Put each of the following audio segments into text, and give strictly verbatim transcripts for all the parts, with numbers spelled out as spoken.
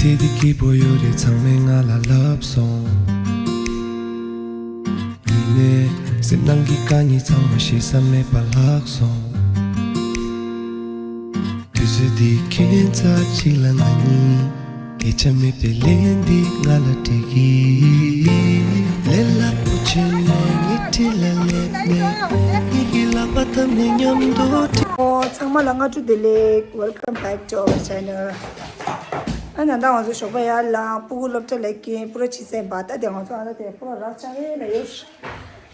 དེ་དེ་སྐྱིད་པོ་ཡོད་རེད། ཚང་མས་ང་ལ་ལབ་སོང་། ཡིན་ནའི་སེམས་ནང་གི་དཀའ་ངལ་ཚང་མ་ཤེས་ས་མེད་པ་ལྷག་སོང་། དུས་ཚོད་འདི་ཁྱད་མཚར་ཅིག་ལ་ང་གཉིས། སྐད་ཆ་མེད་པའི་ལན་འདི་ང་ལ་སྤྲད་གི། ལས་སླ་པོ་བྱས་ནས་ངའི་འཁྲིས་ལ་སླེབས་ནས། ངེད་ཀྱི་ལག་པ་བརྡབས་ནས་མཉམ་དུ་འཁྲིད། ཨོ། ཚང་མ་ལ་སྔ་དྲོ་བདེ་ལེགས། Welcome back to our channel. ཨ་ནི་ད་ང་ཚོ་ཞོགས་པ་ཡར་ལངས། སྤུ་གུ་སློབ་གྲྭ་ལ་སྐྱེལ། སྤུ་ར་ཕྱི་སེམས་པ། ད་དེ་ང་ཚོ་ཨ་ད་དེ་སྤུ་ར་རག་ཆགས་ཡས་ལ་ཡོད།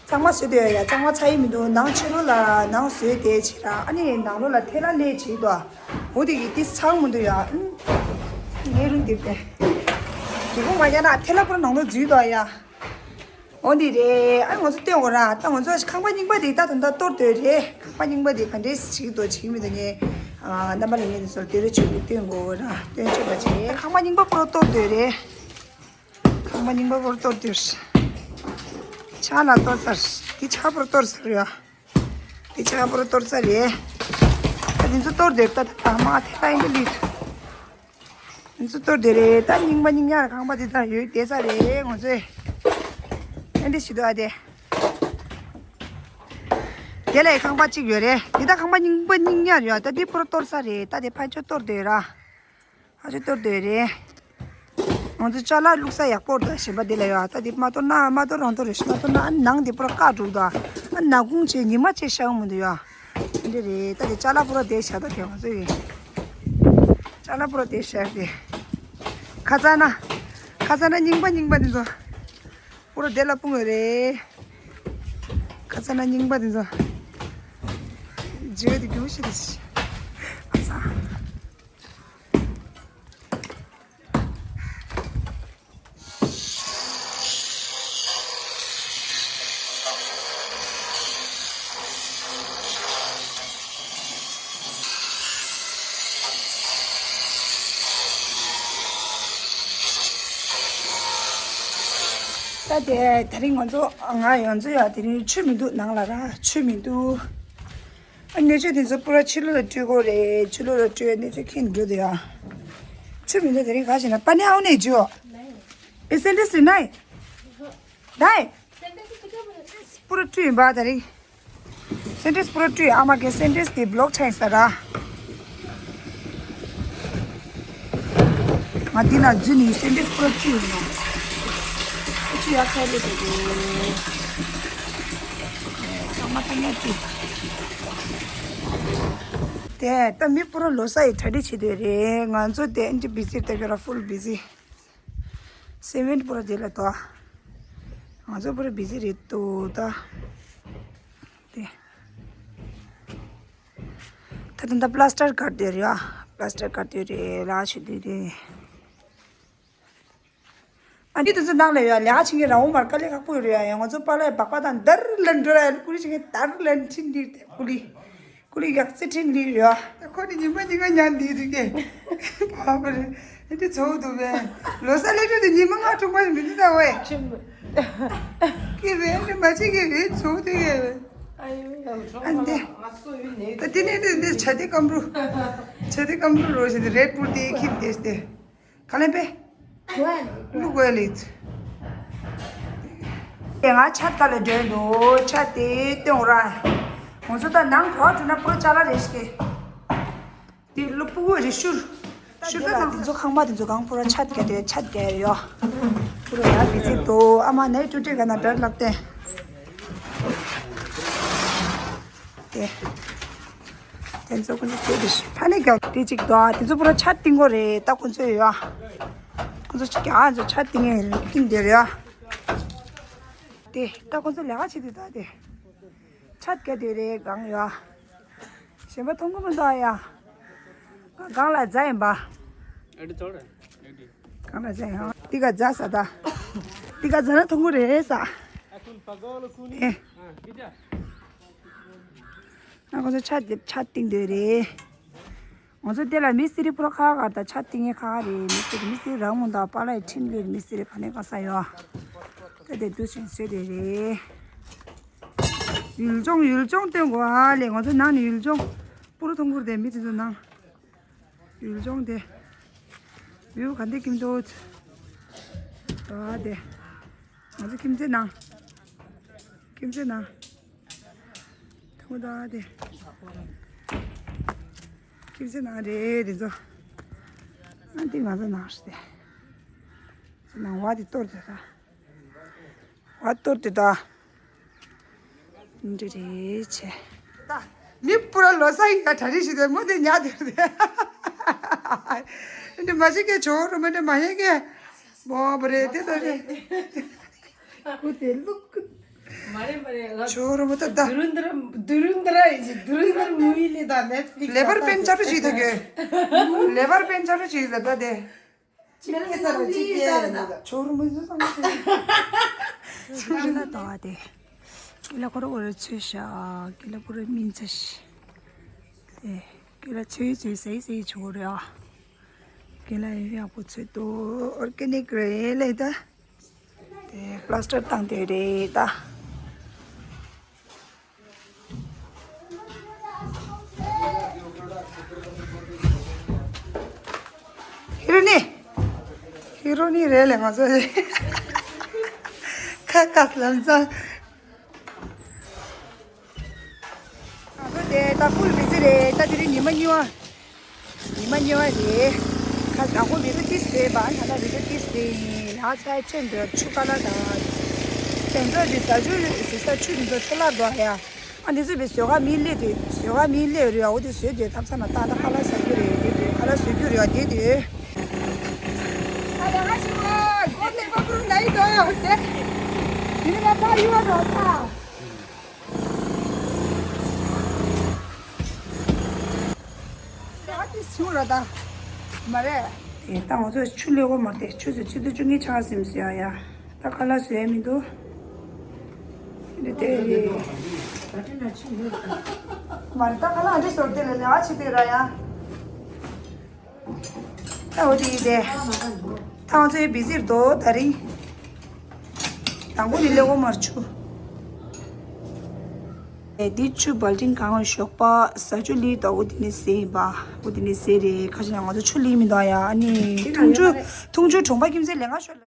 གཙང་མ་བཟོས་བསྡད་ཡོད་ཡ། གཙང་མ་ཚར་ཡི་མི་འདུག་ནང་ཕྱི་ལོགས་ལ་ནང་བཟོས་བསྡད་བྱས་ར། ཨ་ནི་ནང་ལོགས་ལ་ཐལ་བ་ལས་བྱས་འདུག་འོ་དེ་གི་དེ་ཚང་མི་འདུག་ཡ། ཨུམ། ངའི་རུང་དེ་བས། དེ་གུང་མ་རྒྱག་ན་ཐལ་བ་པུ་ར་ནང་ལོགས་འཛུལ་འདུག་ཡ། འོ་འདི་རེད། ཨ་ང་ཚོ་སྟོན་དགོས་ར། ད་ང་ཚོ་ཁང་པ་རྙིང་པ་དེ་ད་ད་ད་གཏོར་འདོད་རེད། ཁང་པ་རྙིང་པ་དེ་ག་འདྲས་བྱེད་འདུག་བྱེད་མི་འདུག་ངས། ཨ། རྣམ་པ་ལ་ངས་འདི་ཚོར་དེ་རེ་ཆོས་ཀྱི་སྟོན་དགོས་ར། སྟོན་ཆོག་པ་བྱེད། ཁང་པ་རྙིང་པ་པུ་ར་གཏོར་འདོད་རེད། ཁང་པ་རྙིང་པ་པུ་ར་གཏོར་འདོད། ཆ་ལ་གཏོར་ཚར། དེ་ཆ་པུ་ར་གཏོར་ཚར་ཡ། དེ་ཆ་པུ་ར་གཏོར་ཚར་རེད། ད་དེ་ཚོ་གཏོར་འདོད། ད་ད་མ་དེ་ད་ཡིན་འདི་ལུས། ང་ཚོ་གཏོར་བསྡད་རེད། ད་རྙིང་པ་རྙིང་ཡག་ཁང་པ་དེ་དག་ཡོད་བསྡད་ས་རེད། ང་ཚོས་ཨེ་འདྲ་ཞིག་འདུག་ཨ་དེ། དེ་ལ་ཁང་པ་གཅིག་ཡོད་རེད། དེ་ད་ཁང་པ་རྙིང་པ་རྙིང་ཡག་ཡོད། ད་དེ་པུ་ར་གཏོར་ས་རེད། ད་དེ་ཕར་ཕྱོགས་གཏོར་བསྡད་ར། ཕར་ཕྱོགས་གཏོར་བསྡད་རེད། ང་ཚོ་ཅ་ལག་བླུགས་ས་ཡག་པོ་འདུག་གཞན་པ་དེ་ལ་ཡོད། ད་དེ་མ་གཏོར་ན་མ་གཏོར་རང་གཏོར་རེད། མ་གཏོར་ན་ཨ་ནང་དེ་པུ་ར་བཀག་འགྲོ་འདུག་ཨ་ནག་ཁུང་བྱས་ཉི་མ་བྱས་ཤར་མི་འདུག་ཡ། དེ་འདྲ་རེད། ད་དེ་ཅ་ལག་པུ་ར་དེ་བཞག་ད་དེ་ང་ཚོ་ཡིན། ཅ་ལག་པུ་ར་དེ་བཞག་སྟེ། ཁ་སང་ན། ཁ་སང་ན་རྙིང་པ་རྙིང་པ་དེ་ཚོ། པུ་ར་དེ་ལ་སྤུངས་ཡོད་རེད། ཁ་སང་ན་རྙིང་པ་དེ་ཚོ། བརྗོད་དེ་རྒྱུ་ཞིག་རེད། ཁ་སང་། ད་དེ་དེ་རིང་ང་ཚོ་ང་ཡོང་ཚོ་ཡ་དེ་རིང་ཆུ་མི་འདུག་ནང་ལ་ར་ཆུ་མི་འདུག་ཨ་ནེ་ཆུ་དེ་ཚོ་པུ་ར་ཕྱི་ལོགས་ལ་སྤྲོད་དགོས་རེད། ཕྱི་ལོགས་ལ་སྤྲོད་ནེ་ཆུ་ཁྱེར་འགྲོ་དེ་ཡ། ཆུ་མི་འདུག་དེ་རིང་ག་ཞིག་ན་པ་ནི་ཨའོ་ནེ་ཇོ། ཨེ་སེན་ཏེ་སི་ནའི། ནའི། པུ་ར་བཀྲུས་ཡིན་པ་དེ་རིང་། སེན་ཏེ་སི་པུ་ར་བཀྲུས། ཨ་མ་གི་སེན་ཏེ་སི་དེ་བློག་ཆགས་ས་ར། ང་འདི་ན་འཛུལ་ནས་སེན་ཏེ་སི་པུ་ར་བཀྲུས་ཡིན་ནོ། ཨ་ཆུ་ཡག་ས་རེད་དེ་དེ། ཚང་མ་ཐ་སྙད་བཀྲུས། དེ་ད་མི་པུ་ར་ལོ་ས་ཡི་གྲ་སྒྲིག་བྱེད་དུས་རེད། ང་ཚོ་དེ་ཨེན་ཅི་བི་ཟི་ལྟ་གི་ར་ཧྥུལ་བི་ཟི། སེ་མེན་པུ་ར་དེ་ལ་དོ། ང་ཚོ་པུ་ར་བི་ཟི་རེད་དོ་ད། དེ། ད་ད་ད་པ་ལ་སི་ཊར་གར་དེ་རེད་ཡ། པ་ལ་སི་ཊར་གར་དེ་རེད་ལ་ཆུ་དེ་རེད། ཨ་ནི་དེ་ཚོ་ནང་ལ་ཡོད་ལས་ཀ་བྱེད་མཁན་རང་དབང་མར་དཀའ་ལས་ཁག་པོ་ཡོད་རེད་ཡ། ཡ་ང་ཚོ་པཱ་ལགས་སྦག་སྦག་དང་འདར་ལན་འགྲོ་ཡ། ཀུ་ལི་བྱེད་མཁན་འདར་ལན་ཁྲིད་འདིར་དེ་ཀུ་ལི། ཀུ་ལི་ཡག་རྩེ་ཁྲིད་འདིར་ཡ། ཁོ་ནི་ཉི་མ་ཉི་མ་ཉལ་འདི་རིག་གེ། བ་བ་རེད། ཨེ་འདི་ཚོ་འདུག་བས། ལོ་གསར་སླེབས་དུས་དེ་ཉི་མ་ལྔ་དྲུག་མ་མི་འདི་ད་བས། ཀི་བས་ཨེ་འདི་མ་བྱེད་ཀི་བས་ཚོ་འདི་གེ་བས། ཨ་འདི། ད་དེ་ནས་འདི་འདི་ཆ་དེ་སྐམ་རུ། ཆ་དེ་སྐམ་རུ་རོ་ཞེས་འདི་རེད་པུལ་དེ་ཁྱིམ་དེ་སྟེ། ག་ལེན་པས། ལུག་གོས་ལིད། དེ་ང་ཆ་ད་ལ་འདྲེན་འདུག་ཆ་དེ་སྟོན་ར། ང་ཚོ་ད་ནང་གོ་བ་འགྲོ་ན་པུ་ར་ཅ་ལག་རེ་ཞིག་དེ་ལུག་པུ་གོ་རེ་ཤུར། ཤུར་ད་ནང་དེ་ཚོ་ཁང་པ་དེ་ཚོ་གང་པུ་ར་ཆ་རྒྱ་དེ་ཆ་རྒྱ་ཡོད། པུ་ར་ཡ་མི་ཚེ་དོ་ཨ་མ་ནའི་ཏུ་ཏྲེ་ག་ན་འདྲ་ལབ་སྟེ། དེ། དེ་ཚོ་ཀུན་སྤྱོད་དེ་ཕ་ནི་རྒྱག་དེ་གཅིག་དོ། དེ་ཚོ་པུ་ར་ཆ་ཏིང་གོ་རེད། ད་ཁོ་ཚོ་ཡོད། ཁོ་ཚོ་ཅིག་ཀྱང་ཚོ་ཆ་ཏིང་ངེ་རེད། ཏིང་དེ་རེད། དེ་ད་ཁོ་ཚོ་ལས་ཀ་བྱེད་དུས་ད་དེ་ཆ་རྒྱ་དེ་རེད། གང་ཡོད། གཞན་པ་མཐོང་གི་མི་འདུག་ཡ། གང་ལ་རྫ་ཡིན་པ། ཨ་འདི་ཚོ་རེད། ཨ་འདི། གང་ལ་རྫ་ཡིན། འདི་ག་རྫ་ས་ད། འདི་ག་རྫ་ན་མཐོང་གི་རེད་ས། ཨེ། ང་ཁོ་ཚོ་ཆ་ཆ་ཏིང་འདོད་རེད། ང་ཚོ་དེ་ལ་མི་སི་རི་པུ་ར་ཁ་ཁ་དང་ཆ་ཏིང་ངེ་ཁ་ཁ་རེད། མི་སི་རི་མི་སི་རི་རང་མོ་དང་པཱ་ལགས་ཁྲིམས་ལས་མི་སི་རི་ཕ་ནས་ག་ས་ཡོད། ད་དེ་དུས་ཆེན་བཟོས་དེ་རེད། ཡུལ་ལྗོངས་ཡུལ་ལྗོངས་སྟོན་དགོས་ཨ་ལས། ང་ཚོ་ནང་ནས་ཡུལ་ལྗོངས་པུ་རུ་མཐོང་གི་རེད། མི་དེ་ཚོ་ནང་ཡུལ་ལྗོངས་དེ། བིའུ་ག་འདི་ཁྱིམ་དུ། ད་དེ། ང་ཚོ་ཁྱིམ་མཚེས་ནང་། ཁྱིམ་མཚེས་ནང་། ཐུང་ད་དེ། ཁྱིམ་མཚེས་ནང་རེད་དེ་ཚོ། ཨ་འདི་ང་ཚོ་ནང་རེད་དེ། ནང་བ་དེ་གཏོར་དེ་ད། བ་གཏོར་དེ་ད། འདི་རེད་ཆེ། ད། མི་པུ་ར་ལོ་ས་ཡི་ཡ་གྲ་རི་ཞིག་དེ་མོ་དེ་ཉག་དེ་རེད། འདི་མ་ཞིག་གེ་ཇོ་རུ་མི་འདི་མ་ཡེ་གེ། མོ་བ་རེད་དེ་ད་རེད། ཁུ་དེ་ལུག་ཁུ། མ་རེད་མ་རེད། ཇོ་རུ་མི་ད་ད། དུ་རུ་འདི་ར་དུ་རུ་འདི་ར་ཡིན་ཞིག་དུ་རུ་འདི་ར་མུ་བི་ལི་ད་ནེཊ་ཕི་ལིག་སི་ལེ་བར་པན་ཆ་རུ་ཞིག་ད་གེ། ལེ་བར་པན་ཆ་རུ་ཞིག་ད་ད་དེ། ཅི་ལ་ཡེ་ས་ར་ཅི་ཡེ་ཡ་ད། ཇོ་རུ་མི་ཟུ་སང་ཆེ། ཇོ་རུ་མི་ད་དེ། ཀི་ལ་ཁོ་ར་འོ་ར་ཚོས་ཤ། ཀི་ལ་ཁོ་ར་སྨིན་ཚ་ཤི། དེ། ཀི་ལ་ཚོས་ཚོས་སེ་སེ་ཆོ་རེ་ཨ། ཀི་ལ་ཡེ་ཡག་པོ་ཚོས་དོ་ཨོར་གེ་ནིག་རེད་ལེ་ད། དེ་པ་ལ་སི་ཊར་བཏང་དེ་རེད་ད། ཧི་རོ་ནི། ཧི་རོ་ནི་རེད་ལེ་ང་ཚོ། ཁ་ཁ་ལམ་སང་། ང་ཚོ་དེ་ད་ཧྥུལ་བི་ཛི་རེད་ད། དེ་རིང་ཉི་མ་གཉིས་པ། ཉི་མ་གཉིས་པ་རེད། ཁ་དང་པོ་བི་ཌིའོ་ཏིས་རེད་པ། ད་ལྟ་བི་ཌིའོ་ཏིས་རེད། ལ་ཚ་ཆེན་འདི་ཆུ་ཀ་ལ་དང་། དེ་ཚོ་འདི་ཟ་ཆུ་ཟ་ཆུ་འདི་ཚོ་ཆུ་ལ་འགྲོ་ཡ། ཨ་འདི་ཚོ་བི་བཟོ་ག་མི་སླེབས་དུས་བཟོ་ག་མི་སླེབས་རེད། འོ་དེ་བཟོས་དུས་ཐབ་ཚང་ན་ཏག་ཏག་ཁ་ལག་ཟ་རྒྱུ་རེད། དེ་དུས་ཁ་ལག་བཟོ་རྒྱུ་རེད། དེ་དུས། ཨ་ལ་ང་ཞིག་ཨ་གོ་ནས་པ་པུ་རུ་ན་ཡི་དོ་ཡོད་དེ། དེ་ནི་ང་ད་ཡུ་བ་རོ་ད། ཨ་ཏི་སུ་ར་ད། མ་རེད། དེ་ད་ང་ཚོ་ཆུ་ལེགས་པོ་མ་རེད། ཆུ་ཚོད་ཆུ་ཚོད་བཅུ་གཉིས་ཆགས་ཟིན་ཟེར་ཡ་ཡ། ད་ཁ་ལག་བཟོས་མི་འདུག་དེ་དེ་རེད། མ་རེད། ད་ཁ་ལག་འདི་བཟོ་དེ་ལ་ལས་ཨ་ཆི་དེ་ར་ཡ། ད་འོ་དེ་ཡིན་ཏེ། ད་ང་ཚོའི་བི་ཟིར་དོ་ད་རིང་། དང་པོ་ནི་ལེགས་པོ་མར་ཆུ། ཨེ་འདི་ཆུ་བལ་ཏིང་གང་ཞོགས་པ་ཟ་ཆུ་ལི་དོ་འོ་དེ་ནི་ཟེ་ཡིན་པ། འོ་དེ་ནི་ཟེ་རེད། ཁ་ཅིག་ན་ང་ཚོ་ཆུ་ལི་མི་འདུག་ཡ། ཨ་ནི་འཐུང་ཆུ་འཐུང་ཆུ་གྲོང་པ་ཁྱིམ་མཚེས་ལས་ང་ཤོར།